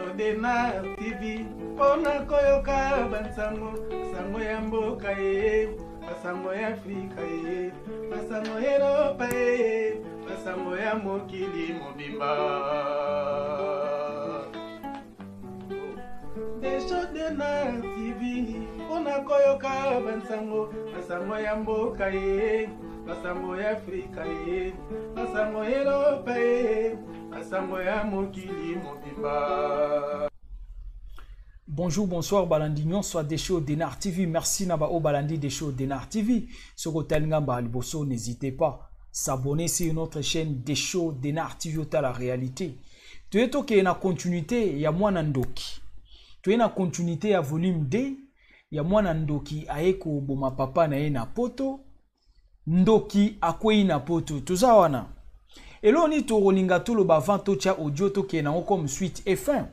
Deshodena TV mpona koyoka bansango, sango ya mboka ye, basango ya Afrika ye, basango ya Eropa ye, basango ya mokili mobimba. Deshodena TV mpona koyoka bansango, basango ya mboka ye, basango ya Afrika ye, basango ya Eropa ye, basango ya mokili mobimba. Bonjour, bonsoir, balandi nyonso ya Desho Denar TV. Merci na ba o balandi Desho Denar TV. Soko talinga ba liboso, n'hésitez pas. S'abonner sur notre chaîne Desho Denar TV ota la réalité. Toye tokeye na continuité ya mwana ndoki. Toye na continuité ya volume 2 ya mwana ndoki aye koboma papa na ye na poto. Ndoki akwei na poto. Toza wana. Eloko nini tokolinga toloba avant totia audio tokende nango comme suite et fin.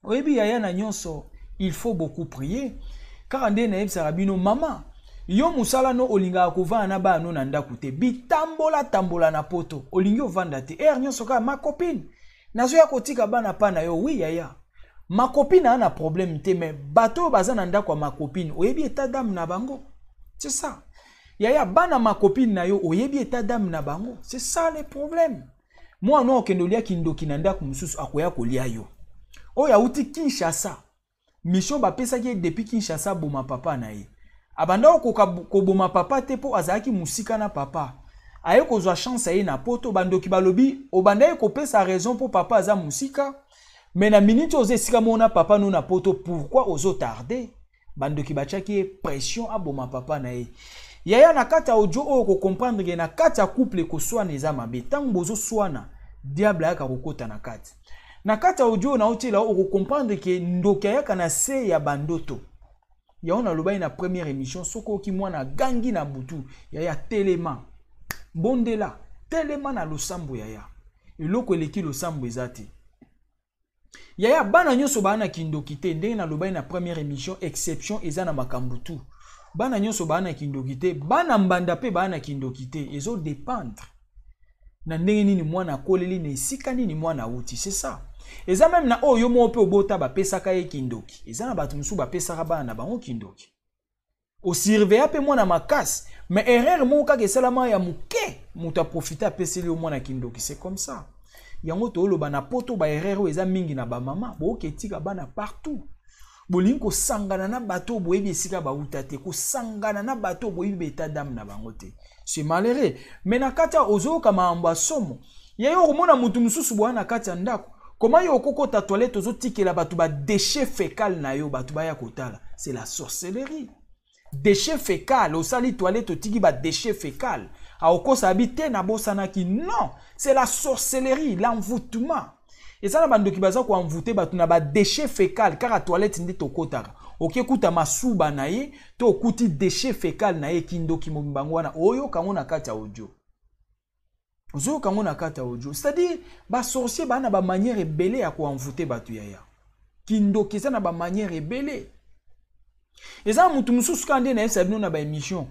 Oyebi yaya na nyonso, il faut beaucoup prier. Kaka nde nayebisaka bino mama, yo mosala no olingaka kovanda na bana no na ndako te, bitambola tambola na poto, olingi ovanda te. Heure nyonso kaka ma copine, nazoya kotika bana pa na yo. Oui yaya, ma copine a na problème te, mais bato oyo baza na ndako ya ma copine, oyebi état d'âme na bango. C'est ça. Yaya, bana ma copine na yo, oyebi état d'âme na bango. C'est ça le problème. Mwana oyo okende olia kindoki na ndako mosusu akoya kolia yo. Oyo awuti Kinshasa, mission bapesaki ye depuis Kinshasa aboma papa na ye. Abanda kokoka koboma papa te mpo azalaki mosika na papa. Aye kozwa chance aye na poto, bandoki balobi obandaki kopesa raison mpo papa aza mosika, mais na minute oza esika moko na papa no na poto, pourquoi ozo tarder? Bandoki batiaki ye pression aboma papa na ye. Yaya, na kati ya audio oyo ko comprendre ke na kati ya couple koswana eza mabe. Tango bozoswana, diable ayaka kokota na kati. Na kati ya audio na otiela oko comprendre ke ndoki ayaka na se ya bandoto. Yango nalobaki na première émission, soki oyoki mwana agangi na butu, yaya telema, bondela, telema na losambo yaya. Eloko eleki losambo eza te. Yaya, bana nyonso baa na kindoki te, ndenge nalobaki na première émission, exception eza na makambo tout. Bana nyonso baa na kindoki te, bana mbanda pe baa na kindoki te, ezo dépendre na ndenge nini mwana akoleli, na esika nini mwana awuti, c'est ça. Eza même na oyo yo moko pe obota bapesaka ye kindoki. Eza na bato mosusu bapesaka bana na bango kindoki. Osurveilla pe mwana makasi, mais erreur moko kaka esalama ya moke, moto aprofite apeseli yo mwana kindoki, c'est comme ça. Yango toloba na poto ba erreur oyo eza mingi na ba mama, boke tika bana partout. Bolingi kosangana na bato boyebi esika bauta te, kosangana na bato boyebi ba état d'âme na bango te. C'est malheureux. Mais na kati ya ozoyoka makambo ya somo. Yayo okomona mutu mosusu boya na kati ya ndako. Comment yo okokota toilette ozotikela bato ba déchets fécal na yo, bato baya kotala. C'est la sorcellerie. Déchets fécal, osali toilette otiki ba déchets fécal. Aokosa abi te na bosanaki. Non, c'est la sorcellerie, l'envoûtement. Eza na bandoki baza ko envoûter bato na ba déchets fécal, kaka toilette nde tokotaka. Oke kuta masuba na ye, to okuti déchets fécal na ye, kindoki mobimba yango wana, oyoka yango na kati ya audio. Ozoyoka yango na kati ya audio. C'est-à-dire, ba sorciers ba na ba manière ebele ya ko envoûter bato yaya. Kindoki eza na ba manière ebele. Eza na mutu mosusu kaka nde nayebisa bino na ba émission.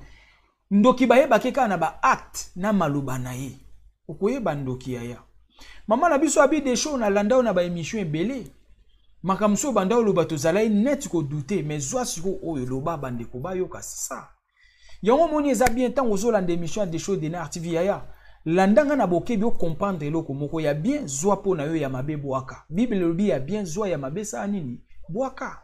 Ndoki bayebaki kaka na ba acte na maloba na ye. Okoyeba ndoki yaya. Mama na biso abi Desho, na landa yo na ba émission ebele. Makambo so banda oloba tozalaki net ko douter, mais zwa siko oyo loba bandeko bayoka, c'est ça. Yango moni eza bien tango ozolanda émission ya Desho Denar TV yaya. Landa nga na bokebi o comprendre eloko moko ya bien zwa po na yo ya mabe bwaka. Bible elobi ya bien zwa ya mabe sala nini? Bwaka.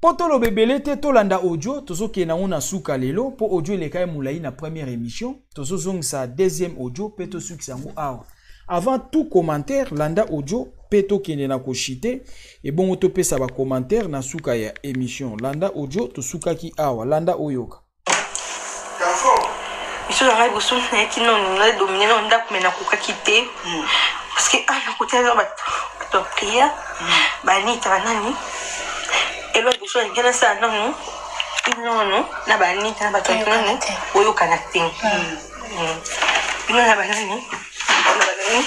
Po toloba ebele te, tolanda audio, tozokende nango na suka lelo, po audio eleka ye molai na première émission, tozozongisa deuxième audio pe tosukisa yango awa. Avant tout commentaire, landa audio pe tokende na koshite, ebongo topesa ba commentaire na suka ya émission. Landa audio, tosukaki awa, landa oyoka. Miso na ngai liboso nayaki nanu na domine nanu ndako me nakokaki te parce que ah nakotaki na bato bato ya prière banita banani elo liboso nalingi nasala nanu nanu na banita na bato ya nanu oyokana te bino na banani na banani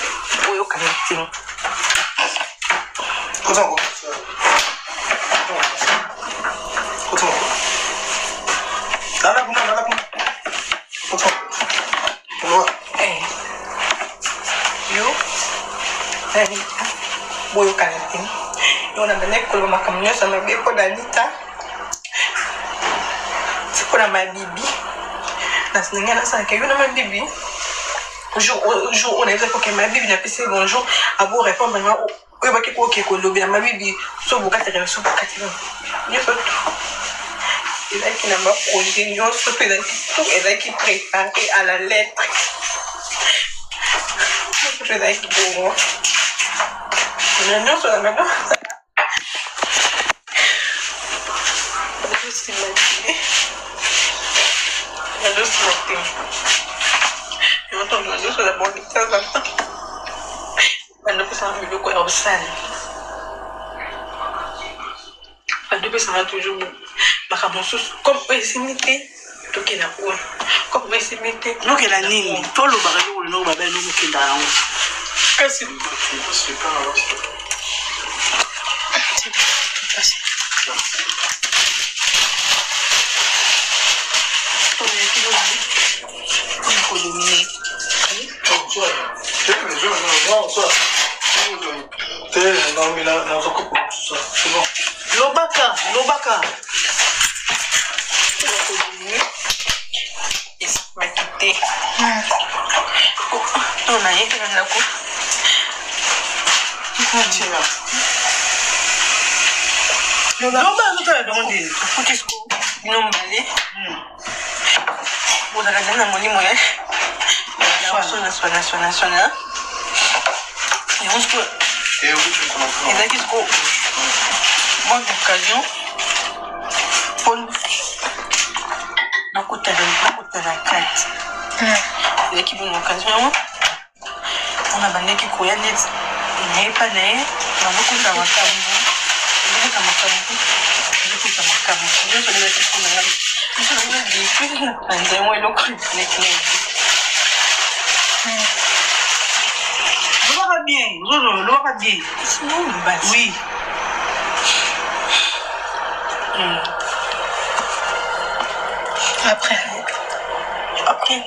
oyokana te. Yo boyokana te. Donc nabandaki koloba makambo nyonso ya mabe mpo na Anita, ti mpo na mabibi. Ndenge nasalaka yo na mabibi, jour jour oyo nayebisaki oke mabibi, napesi ye bonjour, abo répondre nga oyebaki ko oke kolobela mabibi so bokati relation, bokati nyonso tout ezalaki na baprojet nyonso to ezalaki tout ezalaki préparé à la lettre, nyonso to ezalaki bongo na nyonso na bano nazosima te, nazosima te, yango ntango nazosala bonitazana bandopesanga biloko ya kosala, bandopesanga toujours makambo mosusu comme oyo esimbi te, tokenda oyo comme oyo esimbi te. Nokela nini? Tolobaka eloko lino babele nokokenda yango. Kasi kodomine. Lobaka, lobaka. Kodomine esimaki te to nayeki na ndako. Loba, azotala bango ndeni. Futi siko bino mibale bozalaka na molimo ya sona sona sona sona, yango siko ezalaki siko bonne occasion mpo nakutana kati. Ezalaki bonne occasion yango mpona bandeki koya neti nayepa na ye, nazokuta makambo, nazokuta makambo, nazokuta makambo nyonso ezalaki mpona nga nyonso nango depuis napanza yango eloko neti na Lobaka bien, zozo, lobaka bien. Basi. Oui. Après? Après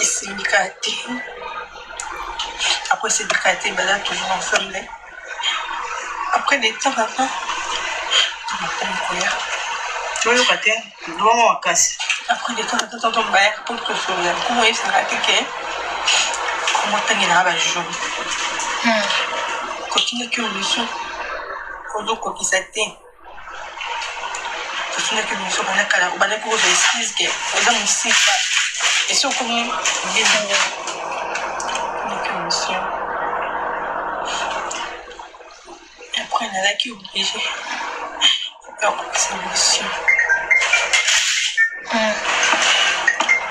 esimbi kaka te, après esimbi kaka te, baza toujours ensemble. Après de temps en temps makomi koya. Toyoka te, lobanga makasi. Après de temps en temps, tonton bayaka mpo tosolola, komo oyebisaka te ke komotangelaka bajour kotindaki omiso ozokokisa te, totindaki omiso banda kala, obandaki kozwa excuse ke oza mosika, esi okomi ndenge tindaki omission. Après nazalaki obligé ya kokokisa mission,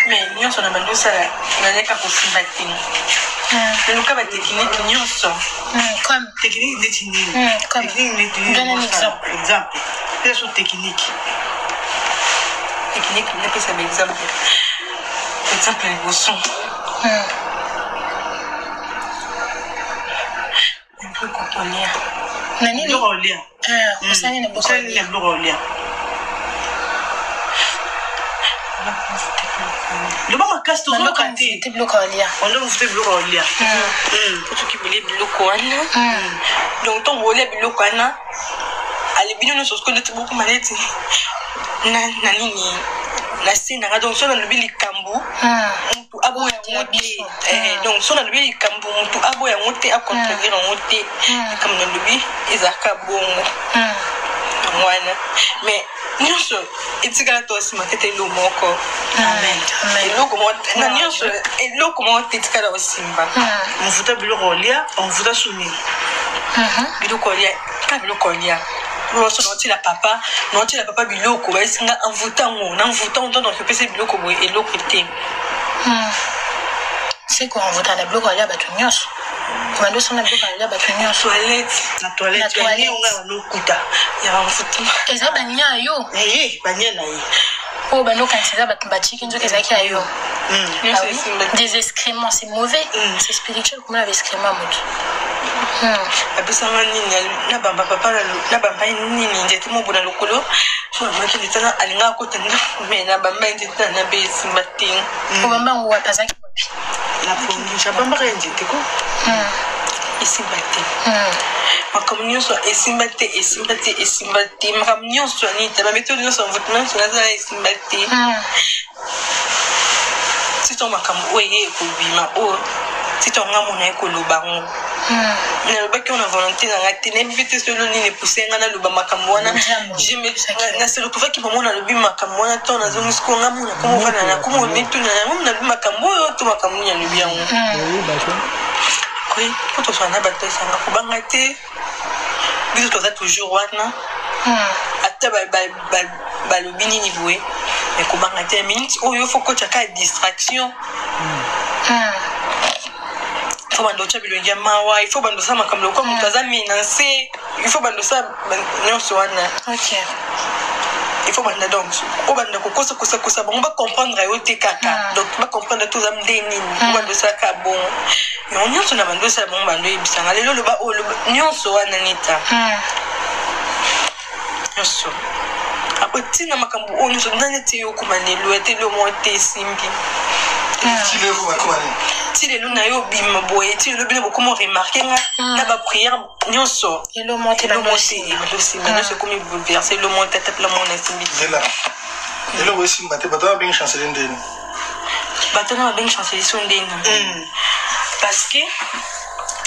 mais nyonso na bandi osala nazalaki kosimba te, naluka batechnique nyonso. Comme? Technique neti nini? Comme? Technique neti nini? Donne un exemple. Exemple, pesa so technique. Technique, napesa baexemple. Exemple liboso, biloko kolia. Na nini? Biloko olia. Ah, osali na biloko Osali nini na olia? biloko olia? Loba makasi, tozoyoka te. Te, biloko olia. Ondo mofute biloko olia. Soki bolie biloko wana, donc ntongo bolia biloko wana, ale bino nyonso sikoyo neti bokoma neti na nini na se nanga. Donc so nalobi likambo, mutu aboya yango te. Biso. Donc so nalobi likambo, mutu aboya yango te, acontredire yango te. Likambo nalobi ezalaka bongo yango wana, mais nyonso etikala to nsima te te, eloko moko. Amen. Amen. Eloko moko na nyonso, eloko moko te etikala osimba. Mofuta biloko olia, omofuta su nini? Biloko olia, kaka biloko olia nyonso. Naotila papa, naotila papa biloko, bayesinga envoûtango na envoûtango ntango nakopesa biloko boye, eloko te. Se koenvoûta na biloko alia bato nyonso, obandi osala biloko alia bato nyonso. Toilette. Na toilette. Na toilette. Banie onga banokuta. Ya envoûtement. Eza bania yo. Eye banie na ye. Oyo bandi okanisa eza bato batiki, nzoki ezalaki ya yo. Nyonso Ah oui? esimba. Des excréments, c'est mauvais. C'est spirituel, komona baexcrément ya moto. Apesanga nini, nabamba papa, nabamba ye nini, nzete moko na lokolo. So nabambaki nzete wana, alingaka kota ndako, mais nabamba ye nzete na nabe, esimba te. Obamba yango wapi? Azalaki wapi? Na pongi abambaka ye nzete ko. Esimba te. Makambo nyonso esimba te, esimba te, esimba te. Makambo nyonso anita bametode nyonso, envoûtement nyonso nazala, esimba te. Tito, makambo oyo eye ekobima oyo, tito, nga mona ye koloba yango, nalobaki oyo na volonté na nga te. Nayebi mpe te solo nini epuse nga naloba makambo wana. Nase retrouvaki bango, nalobi makambo wana. To nazongi sikoyo, nga mona komovanda na komomituna yango, nalobi makambo oyo to makambo nini alobi yango. Oui, po tozala na bato esanga kobanga te. Biso toza toujours wana, ata balobi nini boye, me kobanga te. Minute oyo faut kotya kaka distraction, il faut bando otya bilongi ya mawa, il faut bando osala makambo lokola moto aza menacé, il faut bando osala nyonso wana. Il faut banda donc obanda kokosakosakosa bango, bacomprendre yo te kaka. Donc bacomprendre te oza nde nini, obanda osalaka bongo. Yango nyonso na bando osala bango, bando oyebisanga lelo, loba oyo, loba nyonso wana, nita nyonso. Après ntina makambo oyo nyonso, nani ti yo okoma lelo ete lelo moko te esimbi? Ti lelo na yo obima boye, ti lelo bino bokoma remarquer nga na baprière nyonso. Elo mo te. Elo mo te, esimba nyonso ekomi bouleverse. Elo mo te, ata pela mona esimbi. Zela, eloko esimba te, bato babengi chancelier ndeni? Bato wana babengi chancelier so ndeni? Parce que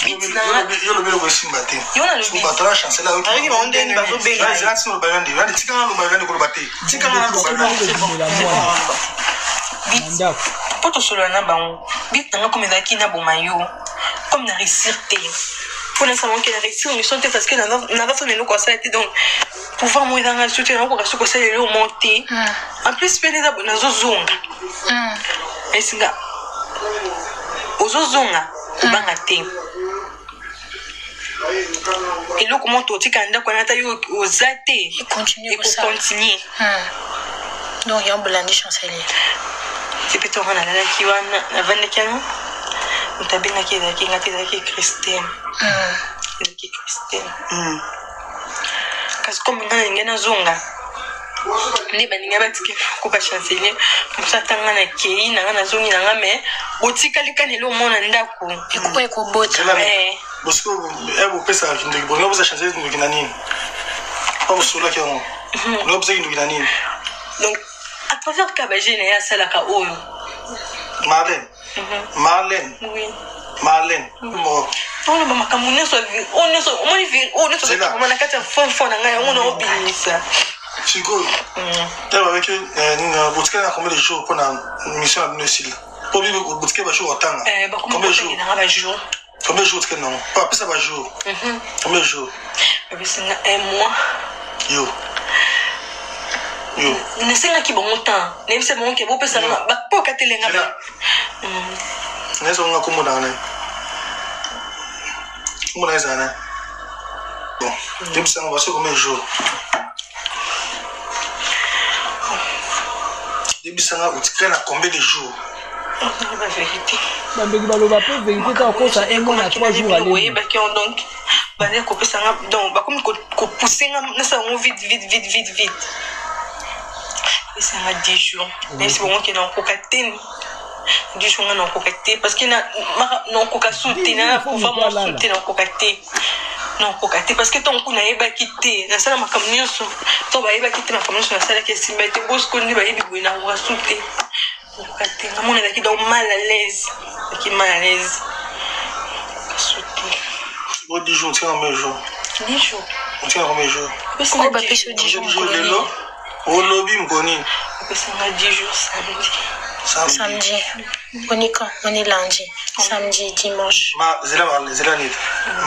yo lobi eloko esimba te. Yo nalobi. Bato na chancelier. Ayoki bango ndeni bazobenga ye. Zela, tina loba yandi yandi, tika nga loba yandi, koloba te, tika nga naloba yandi. Obimela mwana na ndako. Mpo tosolola na bango, but nanga komi ezalaki naboma yo, comme na réussir te, mpo nasala oke na réussir mission te, parce que naza so na eloko asala te. Donc pouvoir mo ezanga so te, nakoka so kosala eloko mo te. En plus mpe eza nazozonga esinga, ozozonga, kobanga te. Eloko moko totika ndako wana, ata yo oza te, econtinue kosala. Ekocontinue. Donc yango bolandi chancelier? Epe ntongo nalalaki wana, navandaki wana, moto abengaki ezalaki nga te, ezalaki Christine. Ezalaki Christine. Kasi comme nga nalingi nazonga nde baninga batiki ko bachancelier mosu, ata nga nakei na nga, nazongi na nga, mais botikali kani elo omona ndako. Ekopo ekobota. Bosiko bopesaka kindoki, bolinga boza chancelier kindoki na nini? Po bosololaki yango, bolinga bopesa kindoki na nini? Donc à travers ka bagene ye asalaka oyo. Marlène, Marlène. Oui. Marlène mo. Oloba makambo nyonso oyo nyonso omoni, oyo nyonso. Zela. Ozakoma na kati ya fond na ngai, yango na obimisa. Sikoyo te babeki nini? Botikali na combien de jours mpona mission na bino esila? Po botikali bajour otanga combien de jours? Nanga bajour. Combien de jours otikali nango? Po apesa bajour combien de jours? Bapesinga un mois. Yo, yo. Nasengaki bango temps, nayebisa bango ke bopesanga po okatelenga. Zela. Nazonga kombo na wana, kombo na ezala na bon, yebisanga basi combien de jours? Yebisanga otikali na combien de jours? Bavérité. Bandeko baloba mpe vérité ta kokosa un mois na 3 jours alemi. Oyebaki yango, donc bandeki kopesanga, donc bakomi kopousse nga nasala yango vite, vite, vite, vite, vite. Esanga 10 jours. Nayebisi bango ke nakoka te 10 jours, nga nakoka te, parce que nakoka su te, na pouvoir mo su te, nakoka te, nakoka te, parce que ntango kuna nayebaki te nasala makambo nyonso, ntango bayebaki te makambo nyonso nasalaki esimba te. Bosiko nde bayebi boye, nakoka su te, nakoka te. Nga mona ezalaki donc mal à l'aise, ezalaki mal à l'aise, nakoka su te. Bo 10 jours, otikali combien de jours? 10 jours. Otikali combien de jours? Oyo bapesi yo 10 jours, mokolo nini? Lelo olobi mokolo nini? Opesanga 10 jours samedi. Samedi, on est quand? On est lundi, samedi, dimanche. Ma zela, Marlène, zela nini,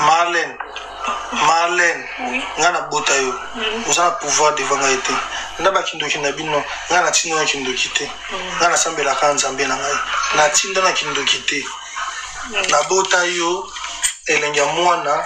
Marlène, Marlène. Oui. Ngai nabota yo, oza na pouvoir devant ngai te. Na bakindoki na bino, ngai natinda na kindoki te. Ngai nasambelaka Nzambe na ngai, natinda na kindoki te. Nabota yo elenge ya mwana,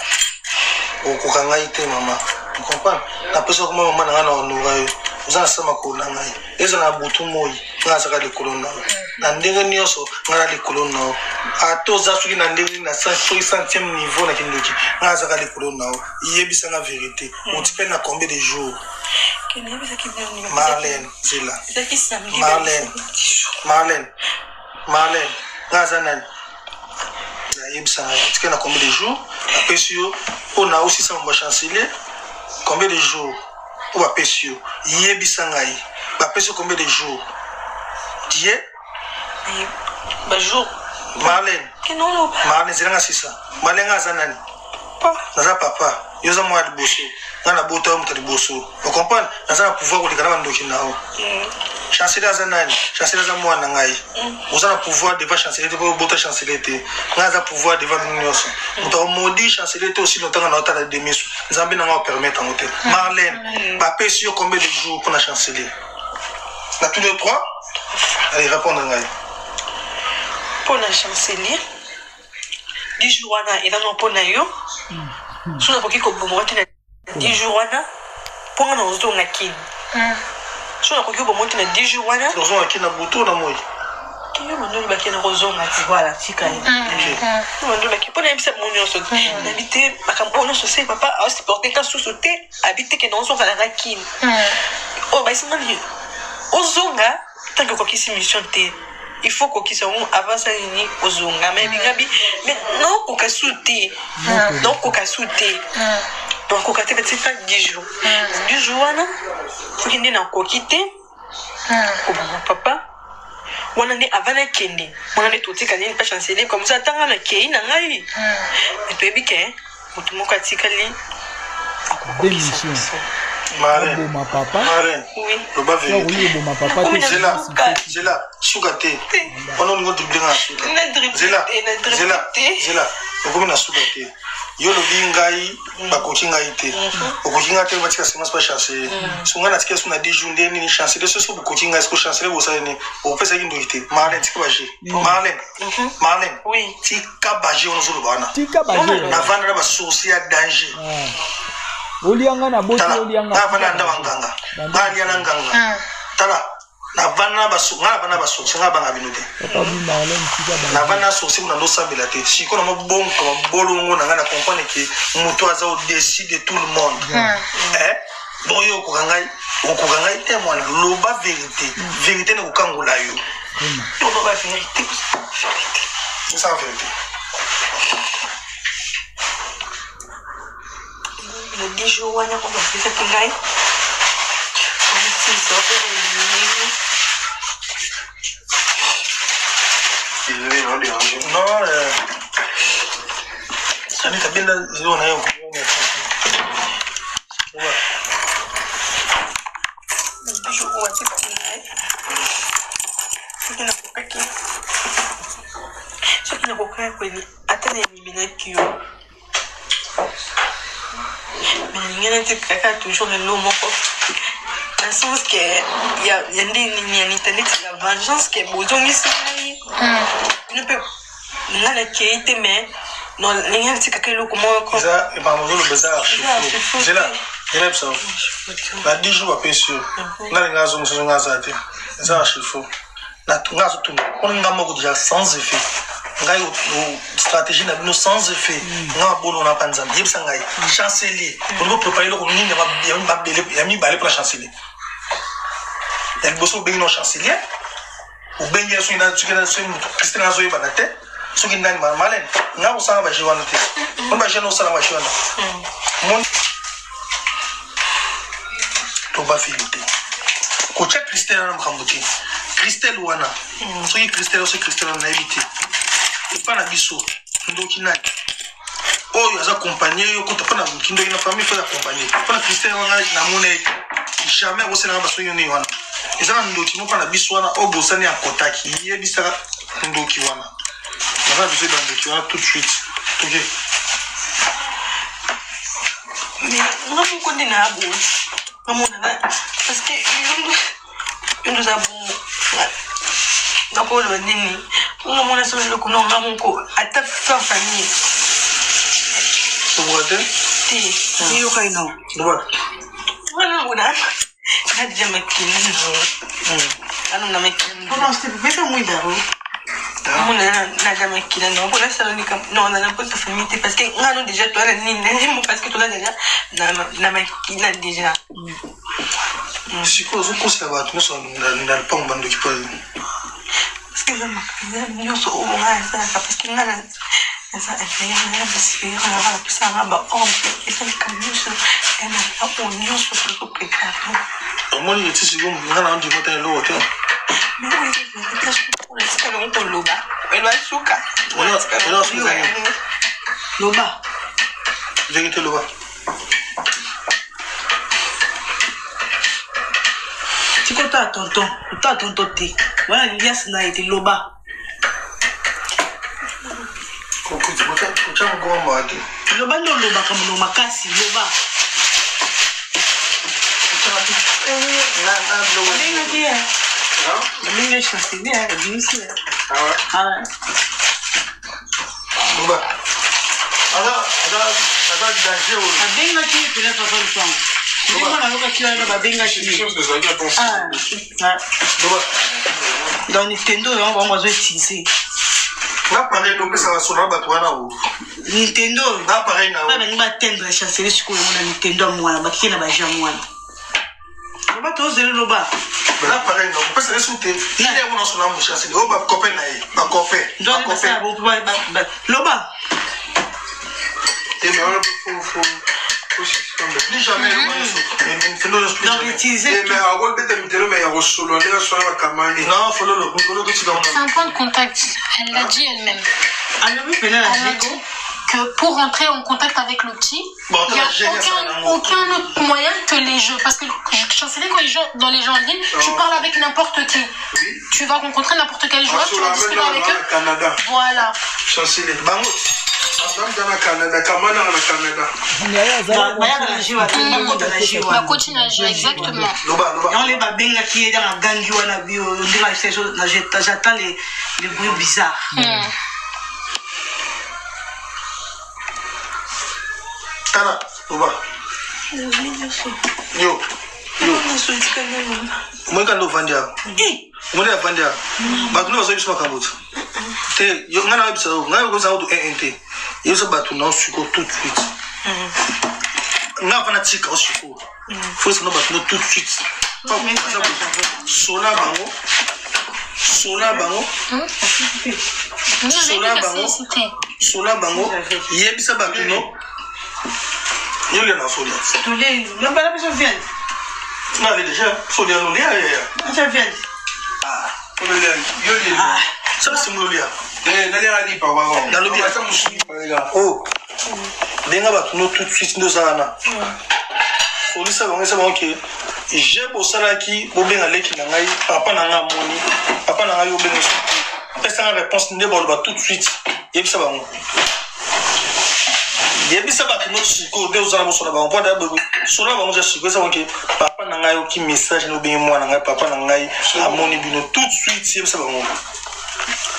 okoka ngai te. Mama, comprendre? Napesa koma mama na ngai na honora yo. Oza na sa makolo na ngai, ezala na butu moi, ngai azaka likolo na yo na ndenge nyonso. Ngai na likolo na yo, ata oza soki na ndenge na soki centième niveau na kindoki, ngai azaka likolo na yo. Yebisanga vérité, otikali na combien de jours? Ke nayebisaki bino. Marlène, zela. Ezalaki samedi. Marlène, Marlène, Marlène, ngai aza nani? Yebisa ngai, otikali na combien de jours? Bapesi yo mpo na osisa mambo ya chancelier, combien de jours oyo bapesi yo? Yebisa ngai, bapesi yo combien de jours? Die Bajour. Marlène, Marlène, zela nga sisa. Marlène, nga aza nani? Naza papa. Yo oza mwana liboso, nga nabota yo moto ya liboso. Ocomprendre? Naza na pouvoir koleka na bandoki na yo. Chancelier aza nani? Chancelier aza mwana na ngai. Oza na pouvoir devant chancelier te, mpo obota chancelier te. Ngai aza pouvoir devant bino nyonso. Moto akomodi chancelier te osili otanga na otala de miso. Nzambe na ngai opermettre yango te. Marlène, bapesi yo combien de jours mpona chancelier? Na tous les trois? Allez, répondre ngai. Mpona chancelier, 10 jours wana eza no mpona yo. So nakoki koboma te na 10 jours wana, mpo nga na ozonga Kini. So nakoki koboma te na 10 jours wana. Ozonga Kini na butu na moi? Yo bandoli bakende kozonga te. Voilà, tika ye. Yo bandoli bakende mpo nayebisa bango nyonso, nayebi te makambo oyo nyonso se papa aosupporte nga susu te. Abi te kende ozonga na nga Kini. Oyo bayesi nga nini, ozonga tanke okokisi mission te, il faut kokisa yango avant sa nini ozonga. Me bingabi me naokoka su te, naokoka su te, nakoka te. Batika 10 jours, 10 jours wana soki nde nakoki te koboma papa wana, nde avant nakende wana nde totika nini mpa chancelier comme ça. Atanga nakei na ngai, me toyebi ke moto moko atikali akokokisa Démission. biso. Marlène, Oboma papa. Marlène, Oui. loba Soki vérité. okoki koboma papa te. Zela, zela, suka te. Wana olingo dribble nga na suka. Na dribble Zela, te, na dribble zela, te. zela, okomi na suka te. Yo lobi ngai bakoki ngai te. Okoki ngai te, batika semence pa chancelier. So ngai natika so na 10 jours nde nini chancelier? So so bokoki ngai siko chancelier, bosali nini? Okopesaki ndoki te. Marlène, tika baje. Marlène, Marlène, Oui. tika baje wana ozoloba wana. Tika baje. Navanda na basource ya danger. Olianga na boti. Tala, Olianga. nga navanda na ndako ya nganga, nga alia na nganga. Tala, navanda na baso, nga navanda na basource, nga banga bino te. Papa bi Marlène, tika baje. Navanda na source kuna, ndosambela te. Sikoyo na mobongo mabolongo na ngai na comprendre ke moto aza au-dessus de tout le monde. Eh? Bon, yo okoka ngai, okoka ngai te. Mwana, loba vérité, vérité na kokangola yo. Oloba vérité, vérité. Osala vérité. Na 10 jours wana oyo bapesaki ngai, omitisa. Non, Anita, benda zero na yo. Na 10 jours oyo batikaki ngai, soki nakokaki, soki nakokaki kweli ata na eliminaki yo, me nalingi natikaka toujours elo moko na sens ke ya ndenge nini, Anita, neti ya vengeance ke bozongisi ngai bino mpe nga nakei te, mais ndenge natikaka eloko moko. Eza makambo ozoloba eza Eza archi archi-faux zela te. Zela, biso na 10 jours bapesi yo, nga ndenge azongisa nga aza te, eza archi faux. Nga azotuna mpona nga moko déjà sans effet. Ngai stratégie na bino sans effet. Nga mabolo na pa Nzambe. Yebisa ngai, chancelier, olingi oprépare eloko nini ya mabele ya mibale mpona chancelier? Ya liboso, obengi no chancelier, obengi ye soki moto Christine azoyebana te, soki nani. Malene, nga kosala baje wana te. Moni baje na osala baje wana, moni toba vérité. Kotia Christelle wana makambo te. Christelle wana, soki Christelle, soki Christelle wana, nayebi te. Epa na biso ndoki nani oyo aza accompagne yo kuta mpona kindoki na famille, faut accompagne mpona Christelle wana. Namona ye te, jamais akosalanga basoki nini wana. Eza na ndoki moko na biso wana oyo bosani akotaki. Yebisaka ndoki wana, naza na biso bandoki wana tout de suite. Toke. Mais nga moko nde naa boye, namonaka parce que yo nde oza bongo. Nakoloba nini? Nga mona so eloko no nga moko ata fa famille. Toboka te. Te. Yoka ino. Loba. Wana ngona nga deja makili nango ano na makili. Non, s'il te plaît, pesa mwinda ro. Mona naza makila nango mpona salonika non na naposa famille te, parce que nga no déjà toza na nini na nini, parce que toza déjà na makila déjà. Sikoyo ozokosela bato nyonso na lupango bandoki mpo Parce que eza makambo nyonso oyo nga nasalaka, parce que nga na Eza inférieur na nga, supérieur na nga, bapesa nga ba ordre, eza likambo nyonso ya na nga oyo nyonso tozoprépare. Omoni eti sikoyo nga na ndima ta eloko te. Mais oyo eza vérité, soki tika nango koloba eloa suka. Loba. Vérité loba. Tika otala tonton, otala tonton te. Wana lias na ye te, loba. Kotya mokongo mawa te. Loba nde olobaka monoko makasi, loba. Babengaki ye. Babengaki chancelier, abimisi ye. Ah. Loba. Aza aza aza danger oyo. Babengaki ye mpena papa Lupango. Ndenge mwana ayokaki wana babengaki ye. Ah. Ah. Loba. Donc Nintendo yango bango bazo utiliser. Na pareil topesaka solo na bato wana o. Nintendo oyo. Na pareil na Ba balingi batendre chancelier sikoyo yango na Nintendo ya mwana bakiki na baje ya mwana. Loba tozeli loba. Na pareil na kopesa yesu te. Nde yango na solo na chancelier oyo ba copain na ye, ba copain. Ba Nzambe copain. basala bo loba. Te mais wana faut plus jamais loba yesu. Nintendo plus Donc jamais. utiliser Mais akobeta mitelo me ya kosolola ndenge aswana bakamani. Non, fololo, mikolo totika C'est wana. un point de contact. Elle l'a dit elle-même. alobi mpena na Elle a jeko. dit que pour rentrer en contact avec le petit, Bon, il n'y a attends, j'ai ça, aucun, non. aucun autre moyen que les jeux. Parce que chancelier, quand ils jouent dans les jeux en ligne, tu parles avec n'importe qui. Tu vas rencontrer n'importe quel joueur, tu vas asola discuter meme avec na eux. Canada. Voilà. Chancelier. Bango. Azamda na Canada, kamana na Canada. Bayaka na jeu wana, bakota na jeu wana. Bakoti na jeu, exactement. Loba, loba. Yango nde babengaki ye ntango agangi wana bio ndenge ayebisa biso na j'attends les bruits bizarres. Tala, loba. Nalobi nyonso. Yo. Yo. Nyonso etika naloba. Omoni kaka nde ovandi awa. Omoni avandi awa. Bato nde bazoyi biso makambo te. Te, yo ngai nayebisa yo, ngai okozala kutu 1 te. Yebisa bato na yo sikoyo tout de suite. Ngai afana tika yo sikoyo. Faut yebisa bato no tout de suite. Sola bango. Sola bango. Nous, Sola j'ai bango. cité. Sola bango. Yebisa bato no. Yo lia na solia. Tolie, lobala biso viande. Nga ale déjà solia no lia ya. Acha viande. Yo lie. Ça c'est mo lia. Eh, naliaka lipa kaka. Nalobi. Ata mosusu lipa kaka. Oh. Benga bato no tout de suite nde oza wana. Solisa bango esa bango ke je bosalaki bobenga leki na ngai papa na ngai amoni papa na ngai obenga soki pesa nga réponse nde baloba tout de suite yebisa bango yebisa bato no sikoyo nde oza na bosola bango mpo da sola bango ja sikoyo esa bango ke papa na ngai oki message nde obenge mwana ngai papa na ngai amoni bino tout de suite yebisa bango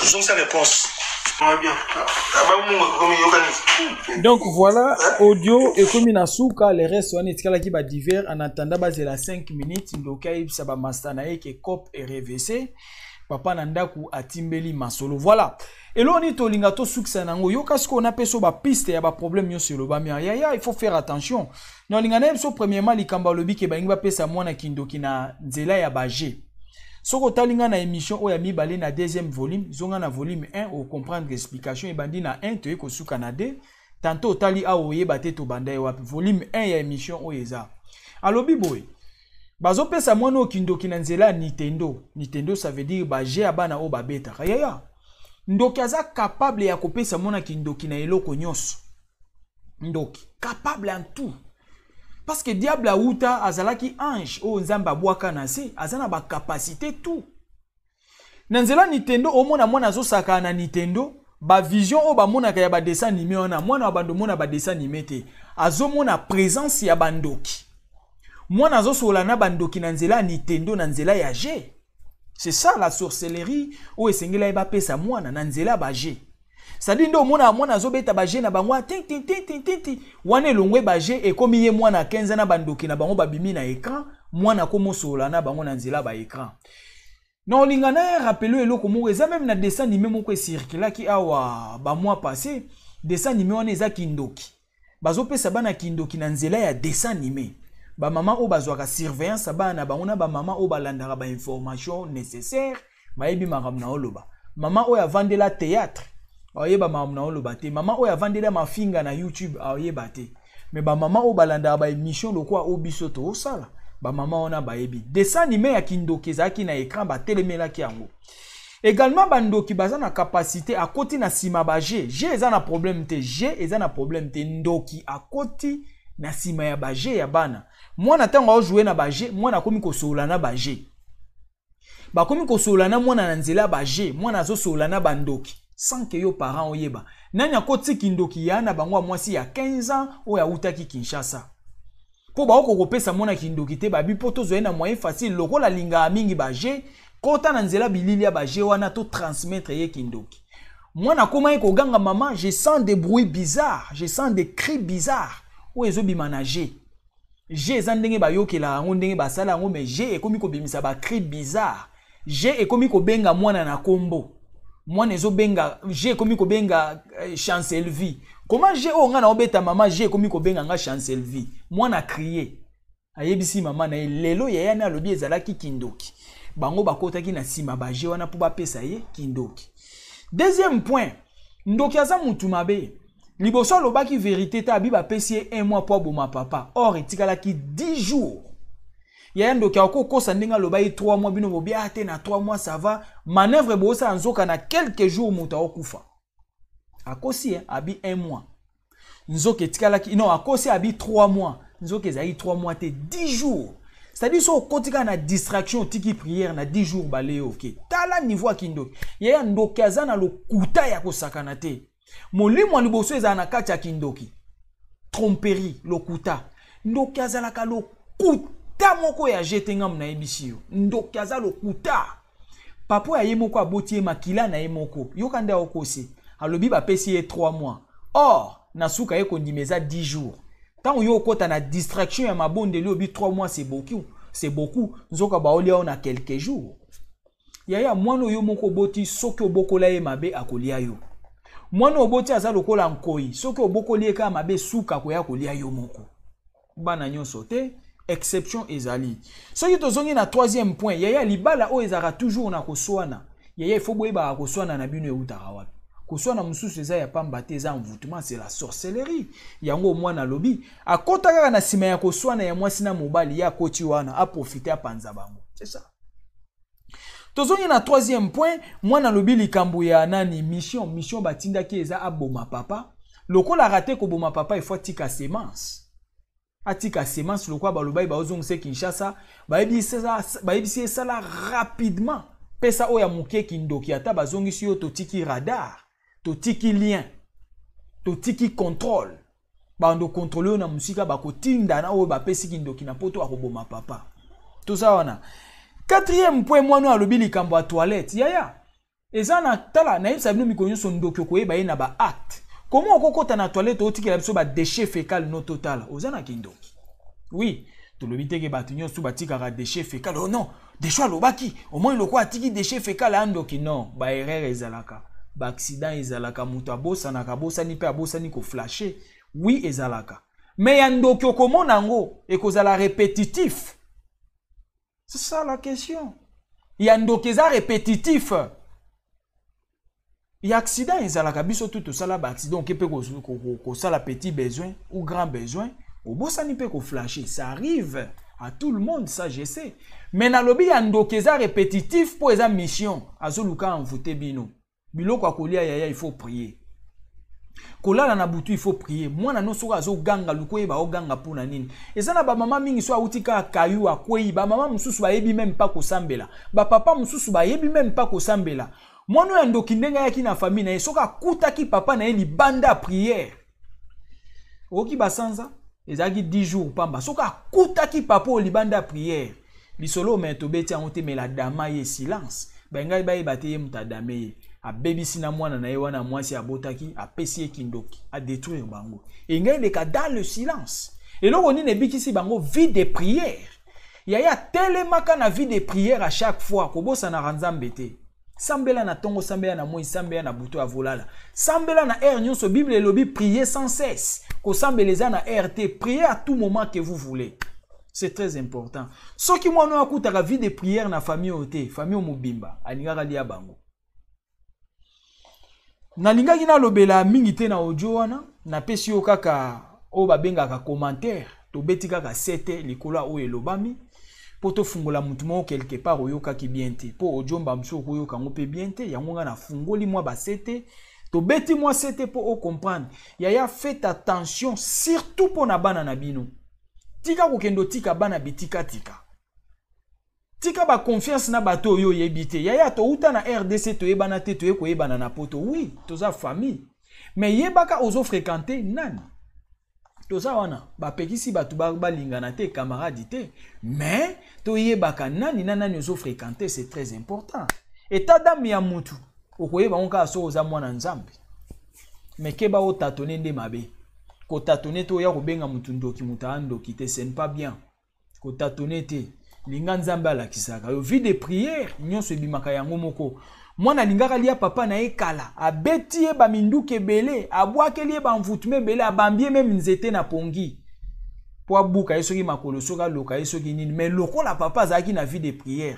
zongisa réponse Va bien. bamungu ekomi yokani. Donc voilà, audio ekomi na suka, le reste wana etikalaki ba divers en attendant bazela 5 minutes ndoki ayebisa ba master na ye ke cop RVC papa na ndaku atimbeli masolo. Voilà. Eloko nini tolinga tosukisa nango yoka sikoyo napesa yo bapiste ya baproblème nyonso elobami yaya, il faut faire attention. Na olinga na ye biso premièrement likambo alobi ke balingi bapesa mwana kindoki na nzela ya baje. Soki otali nga na émission oyo ya mibale na deuxième volume, zonga na volume 1 ocomprendre explication ebandi na 1 toye kosuka na 2. Tantôt otali awa oyeba te tobanda ye wapi. Volume 1 ya émission oyo eza. Alobi boye bazopesa mwana oyo kindoki na nzela ya Nintendo. Nintendo ça veut dire baje ya bana oyo babetaka. Yaya, ndoki aza capable ya kopesa mwana kindoki na eloko nyonso. Ndoki capable en tout. Parce que diable auta azalaki ange oyo nzambe abwaka na se, aza na ba capacité tout. Na nzela Nintendo omona mwana azosaka na Nintendo, ba vision oyo bamonaka ya ba dessin animé wana, mwana wa bando mona ba dessin animé te. Azomona présence ya bandoki. Mwana azosola na bandoki na nzela ya Nintendo na nzela ya G. C'est ça la sorcellerie oyo esengeli ye bapesa mwana na nzela ya ba G. C'est-à-dire nde omona mwana azobeta ba G na bango tin tin tin tin tin tin wana elongwe ba G ekomi ye mwana 15 na bandoki na bango babimi na écran, mwana akomosola na bango na nzela ba écran. Na olinga na ye rappele eloko moko eza même na dessin animé moko ecirculaki awa ba mois passé, dessin animé wana eza kindoki. Bazopesa bana kindoki na nzela ya dessin animé. Ba mama oyo bazwaka surveillance ya bana na bango na ba mama oyo balandaka ba information nécessaire bayebi makambo na oloba. Mama oyo avandela théâtre Aoyeba makambo na oloba te. Mama oyo avandela mafinga na YouTube aoyeba te. Mais ba mama oyo balandaka ba émission lokola oyo biso toosala, ba mama wana bayebi. Dessin animé ya kindoki ezalaki na écran, batelemelaki yango. Également bandoki baza na capacité akoti na nsima ba G. G eza na problème te. G eza na problème te. Ndoki akoti na nsima ya ba G ya bana. Mwana ntango aojoue na ba G, mwana akomi kosolola na ba G. Bakomi kosolola na mwana na nzela ba G, mwana azosolola na bandoki sans que yo parent oyeba. Nani akoti kindoki ya na bango ya mwasi ya 15 ans oyo awutaki Kinshasa. Po baoko kopesa mwana kindoki te, babi po tozwa ye na moyen facile lokola alingaka mingi ba G, kota na nzela bilili ya ba G wana to transmettre ye kindoki. Mwana akomaki koganga mama, je sens des bruits bizarres, je sens des cris bizarres oyo ezobima na G. G eza ndenge bayokela yango, ndenge basala yango, mais G ekomi kobimisa ba cris bizarres. G ekomi kobenga mwana na kombo. Mwana ezobenga, G ekomi kobenga Chancelvie. Comment G oyo nga na obeta mama, G ekomi kobenga nga Chancelvie. Mwana crier. Ayebisi mama na ye lelo yaya na alobi ezalaki kindoki. Bango bakotaki na sima ba G wana po bapesa ye kindoki. Deuxième point, ndoki aza mutu mabe. Liboso alobaki vérité te, abi bapesi ye 1 mois po aboma papa. Or etikalaki 10 jours. Yaya ndoki akokosa ndenge alobaki 3 mois, bino bobi, ah, te na 3 mois ça va. Manœuvre bosala nzoka na quelques jours moto akokufa. Akosi, hein, abi 1 mois. Nzoka etikalaki, non, akosi abi 3 mois. Nzoka ezalaki 3 mois te, 10 jours. C'est-à-dire so okoti kaka na distraction, otiki prière na 10 jours bale oke. Tala niveau ya kindoki. Yaya ndoki aza na lokuta ya kosakana te. Molimo ya liboso ezala na kati ya kindoki. Tromperie, lokuta. Ndoki azalaka lokuta moko ya jete ngamu nayebisi yo. Ndoki aza lokuta. Papa ya ye moko aboti ye makila na ye moko. Yoka nde aokosi. Alobi bapesi ye 3 mois. Or, na suka ye kondima eza 10 jours. Tango yo okota na distraction ya mabondeli obi 3 mois c'est beaucoup. C'est beaucoup. Nzoka baolia yo na quelques jours. Yaya mwana oyo moko oboti soki obokola ye mabe akolia yo. Mwana oboti aza lokola nkoi, soki obokoli ye kaka mabe suka akoya kolia yo moko. Bana nyonso te, exception ezali. Soki tozongi na troisième point, yaya libala oyo ezalaka toujours na koswana. Yaya il faut boyebaka koswana na bino eutaka wapi. Koswana mosusu eza ya pamba te, eza envoûtement, c'est la sorcellerie. Yango mwana alobi, akota kaka na sima ya koswana ya mwasi na mobali, ye akoti wana, a profiter apanza bango. C'est ça. Tozongi na troisième point, mwana alobi likambo ya nani, mission, mission batindaki eza aboma papa. Lokola raté koboma papa, il faut atika semence. Atika semence lokola balobaki baozongisa Kinshasa, bayebisi esala rapidement. Pesa oyo ya moke kindoki, ata bazongisi yo totiki radar, totiki lien, totiki contrôle. Bando contrôler yo na musika bakotinda na oyo bapesi kindoki na poto akoboma papa. Toza wana. Quatrième point, mwana alobi likambo ya toilette. Yaya, eza na tala nayebisa bino mikolo nyonso ndoki okoyeba ye na ba acte. Comment okokota na toilette otikela biso ba déchets fécal no total? Oza na kindoki. Oui, tolobi te ke bato nyonso batikaka déchets fécal. Oh non, déchet alobaki, au moins lokola atiki déchets fécal ya ndoki. Non, ba erreur ezalaka. Ba accident ezalaka, moto abosanaka, abosani pe abosani ko flasher. Oui, ezalaka. Mais ya ndoki okomona yango ekozala répétitif. C'est ça la question. Ya ndoki eza répétitif. Ya accident ezalaka, biso tout tosala ba accident, oke pe kosala petit besoin ou grand besoin, obosani pe ko flasher, ça arrive à tout le monde, ça je sais. Mais nalobi ya ndoki eza répétitif po eza mission, azoluka envoûter bino. Biloko ya kolia yaya, il faut prier. Kolala na butu, il faut prier. Mwana no soki azoganga, luko yeba oganga mpona nini. Eza na ba mama mingi so awuti kaka kayu akwei, ba mama mosusu bayebi même pas kosambela, ba papa mosusu bayebi même pas kosambela. Mwana oyo ya ndoki ndenge ayaki na famille na ye, soki akutaki papa na ye libanda ya prière, okoki basanza ezalaki 10 jours pamba, soki akutaki papa oyo libanda ya prière, lisolo me tobeti yango te, mais la dama ye silence, bangai bayeba te ye moto adame ye, abebisi na mwana na ye wana mwasi abotaki, apesi ye kindoki, a détruire bango. Engai eleka dans le silence. Eloko nini ebikisi bango? Vie de prière. Yaya telemaka na vie de prière à chaque fois, kobosanaka Nzambe te. Sambela na tongo, sambela na moi, sambela na butu avolala. Sambela na heure nyonso, Bible elobi prier sans cesse. Kosambela eza na heure te, prier à tout moment que vous voulez. C'est très important. Soki mwana oyo akutaka vie de prière na famille oyo te, famille oyo mobimba alingaka lia bango. Nalingaki nalobela mingi te na audio wana, napesi yo kaka oyo babengaka commentaire, tobeti kaka sete likolo ya oyo elobami mpo tofungola motu moko quelque part oyokaki bien te, mpo audio mba mosusu okoyoka yango mpe bien te. Yango ngai nafungoli mwa basete, tobeti mwa sete mpo ocomprendre. Yaya, faites attention surtout mpo na bana na bino. Tika kokende otika bana bitikatika, tika ba confiance na bato oyo oyebi te. Yaya, touta na RDC, toyebana te, toye koyebana na poto. Oui, toza famille, mais yebaka ozofréquente nani. Toza wana, bapekisi bato balingana te, camarade te, mais toyebaka nani na nani ozofréquente, c'est très important. État d'âme ya mutu okoyeba ngo kaka soki oza mwana Nzambe. Mais keba, otâtonner nde mabe. Kotâtonner te, oya kobenga mutu ndoki, mutu aya ndoki te, ce n'est pas bien. Kotâtonner te, linga Nzambe alakisaka yo. Vie de prière nyonso ebimaka yango moko. Mwana alingaka lia papa na ye kala, abeti ye baminduki ebele, abwakeli ye bamvutuma ebele, abambi ye même nzete na pongi mpo abuka ye soki makolo, soki aloka ye soki nini. Mais lokola papa azalaki na vie de prière,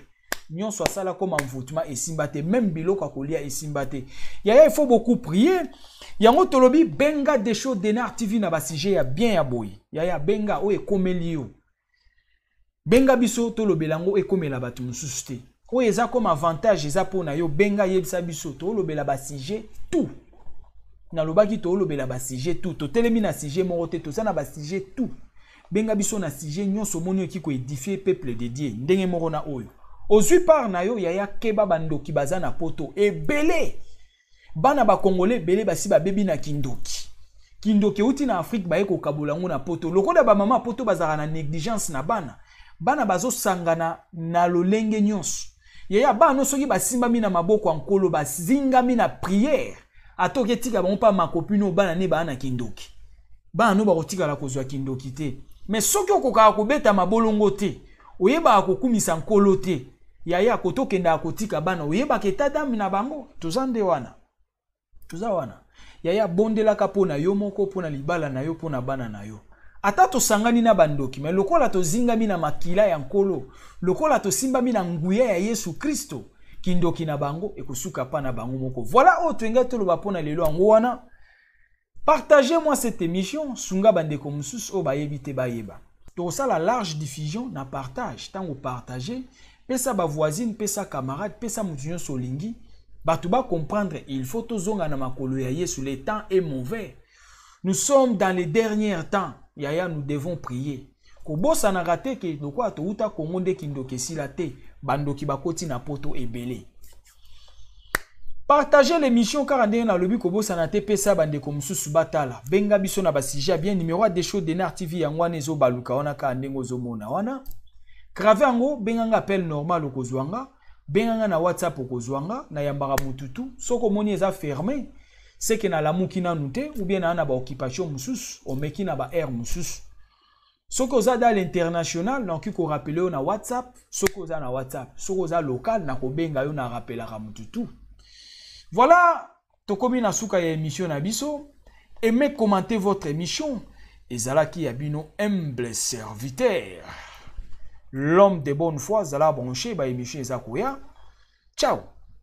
nyonso asala koma mvutuma esimba te, même biloko ya kolia esimba te. Yaya, il faut beaucoup prier. Yango tolobi, benga Desho Denar TV na basujet ya bien ya boye. Yaya, benga oyo ekomeli yo, benga biso tolobela yango, ekomela bato mosusu te. Oyo eza comme avantage, eza mpo na yo. Benga, yebisa biso, tolobela basujet tout. Nalobaki tolobela basujet tout, totelemi na sujet moko te, toza na basujet tout. Benga biso na sujet nyonso omoni oki koédifier peuple de Dieu. Ndenge moko na oyo ozwi part na yo. Yaya, keba, bandoki baza na poto ebele. Bana bakongole ebele basi babebi na kindoki. Kindoki euti na Afrique, baye kokabola yango na poto. Lokola bamama poto bazalaka na négligence na bana, bana bazosangana na lolenge nyonso. Yaya, bana soki basimbami na maboko ya Nkolo, bazingami na prière, ata oketika bango mpa makopino, bana ne baa na kindoki, bana no bakotikala kozwa kindoki te. Mais soki okokaka kobeta mabolongo te, oyebaka kokumisa Nkolo te, yaya, kotokendaka kotika bana, oyebaka état d'âme na bango. Toza nde wana, toza wana. Yaya, bondelaka mpo na yo moko, mpo na libala na yo, mpo na bana na yo. Ata tosangani na bandoki, mais lokola tozingami na makila ya Nkolo, lokola tosimbami na nguya ya Yesu Kristo, kindoki na bango ekosuka mpa na bango moko. Voilà oyo toyengai toloba mpo na lelo yango wana. Partagez moi cette émission, sunga bandeko mosusu oyo bayebi te bayeba. Tokosala large diffusion na partage. Ntango partage, pesa bavoisine, pesa camarade, pesa motu nyonso olingi bato bacomprendre. Il faut tozonga na makolo ya Yesu. Le temps est mauvais, nous sommes dans les derniers temps. Yaya, nous devons prier. Kobosanaka te ke lokola touta Kongo nde kindoki esila te, bandoki bakoti na poto ebele. Partage l'émission kaka ndenge nalobi, kobosana te, pesa bandeko mosusu batala. Benga biso na basujet ya bien. Numéro ya Desho Denar TV yango wana, ezobaluka wana kaka ndenge ozomona wana. Grave yango, benganga appel normal, okozwa nga. Benganga na WhatsApp, okozwa nga, nayambaka mututu. Soki omoni eza fermé, seke nalamuki nanu te ou bien naa na baoccupation mosusu, omeki na baheure mosusu. Soki oza dans l'international, nakoki korappeler yo na WhatsApp soki oza na WhatsApp. Soki oza local, nakobenga yo, narappelaka mutu. Voilà, tokomi na suka ya émission na biso. Aimez, commentez votre émission. Ezalaki ya bino humble serviteur, l'homme de bonne foi. Zala branché, ba émission eza koya. Ciao.